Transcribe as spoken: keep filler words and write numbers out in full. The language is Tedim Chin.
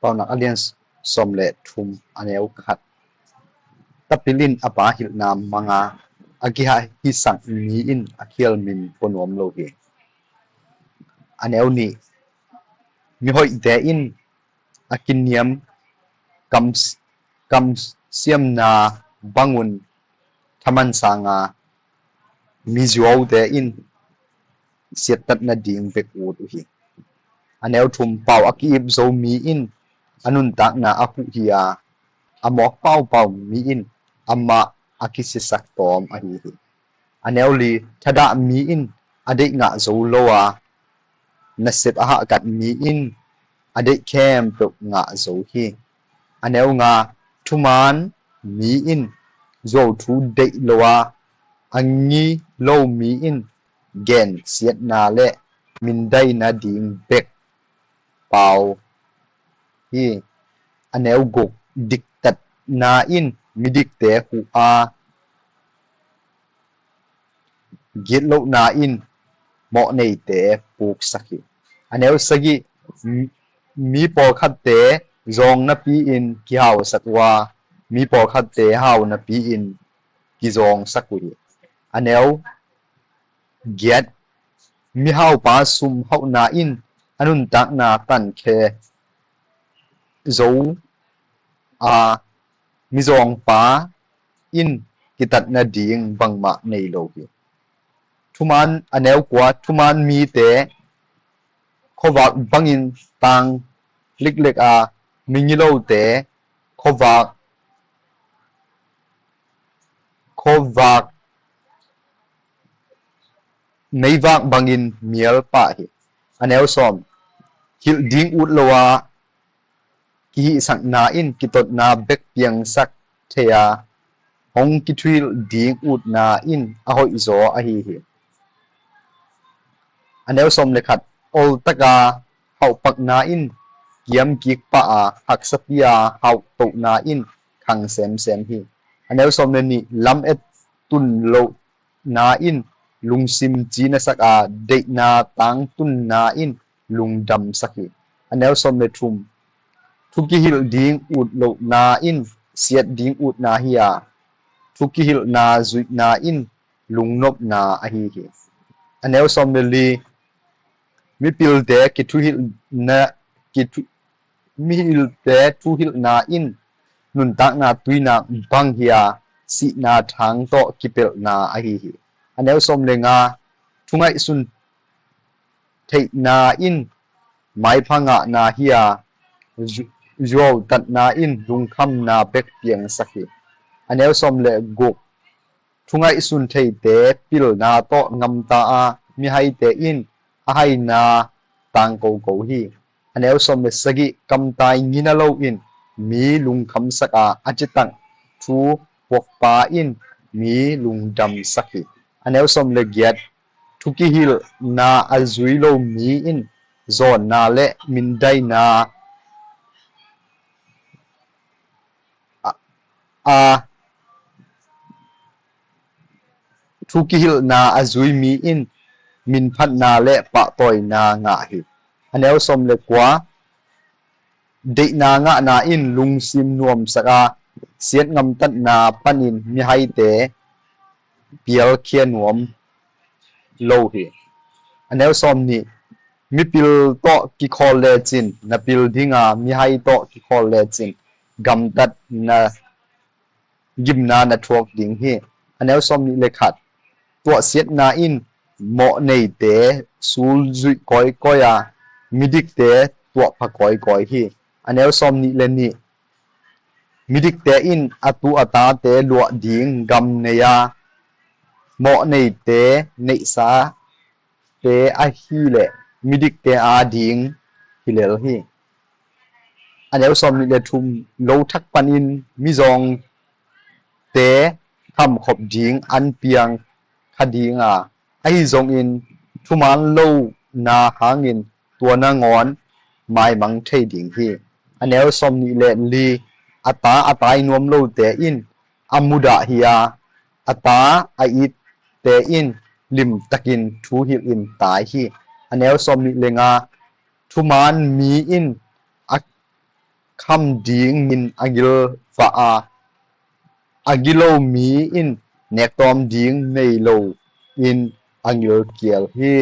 Paunak a lian sawm le thum, a neu khat. Tapil in a pa hilhna manga a kihisak mi in a khial min pua nuam lo hi. A neu nih. Mihoihte in a kiniam kam, kamsiamna bangun thaman sanga mizuaute in siattat nading bek ut uh hi. A neu thum. Pau a ki-ip zo mi in a nuntakna a huh hi a, a mawk paupau mi in amah a kisiasak tawm ahi hi. A neu li. Thadah mi in a deih ngah zo lo a, nasep a hahkat mi in a deih khempeuh ngah zo hi. A neu nga. Thumaan mi in zuauthu deih lo a, a ngi lo mi in gensiatna le mindaina ding bek pau hi. A neu guk. Diktatna in midikte huh a, gitlohna in mawhneite puksak hi. A neu sagih. Mi pawlkhatte zawng napi-in kihausak uh a, mi pawlkhatte hau napi-in kizawngsak uh hi. A neu giat. Mihaupa sum hauhna in a nuntakna tankhe zo a, mizawngpa in kitat nading bangmah nei lo hi. Thumaan, a neu kua. Thumaan mite khuavak bangin tang liklek a, mingilote khuavak khuavak meivak bangin mial pah hi. A neu sawm. Hilh ding ut lo a kihihsakna in kitotna bek piangsak thei a, hong kithuhilh ding utna in a hoihzaw ahi hi. A neu sawm le khat. Oltaka hauhpakna in kiamkik pah a, haksapi a hauhtohna in khang semsem hi. A neu sawm le nih. Lamet tun lohna in lungsim cinasak a, deihna tangtunna in lungdamsak hi. A neu sawm le thum. Thu kihilh ding ut lohna in siat ding utna hi a, thu kihilhna zuihna in lungnopna ahi hi. A neu sawm le li. Mipilte kithuhilhna kithu, mipilte thuhilhna in nuntakna tuinak bang hi a, sihna thang tawh kipelhna ahi hi. A neu sawm le nga. Thungaihsun theihna in maipha ngahna hi a, zu, zuautatna in lungkhamna bek piangsak hi. A neu sawm le guk. Thungaihsun theite pilna tawh ngamta a, mihaite in a haina tangkoko hi. A neu sawm le sagih. Kamtai ngina loin mi lungkhamsak a, a citak thu puakpa in mi lungdamsak hi. A neu sawm le giat. Thu kihilhna a zui lo mi in zawnna le mindaina a, a thu kihilhna a zui mi in minphatna le pahtawina ngah hi. A neu sawm le kua. Deihna ngahna in lungsim nuamsak a, siat ngamtatna panin mihaite pialkhia nuam lo hi. A neu sawm nih. Mipil tawh kikhawl lecin na pil dinga, mihai tawh kikhawl lecin gamtat na gimna na thuak ding hi. A neu sawm nih le khat. Tuahsiatna in mawhneite sulzuih kawikawi a, midikte tuahpha kawikawi hi. A neu sawm nih le nih. Midikte in a tu a tate luah ding gam nei a, mawhneite neihsa te ahileh midikte ading hi lel hi. A neu sawm nih le thum. Lo thak panin mizawngte khamkhop ding an piang kha ding a, ahi zongin thuman lona hangin tua nangawn maimang thei ding hi. A neu sawm nih le li. A ta a tai nuam lote in a mudah hi a, a ta a itte in limtakin thu hilhin tai hi. A neu sawm nih le nga. Thuman mi in a kham dingin a gil vah a, a gilo mi in nektawm ding nei loin a gilkial hi.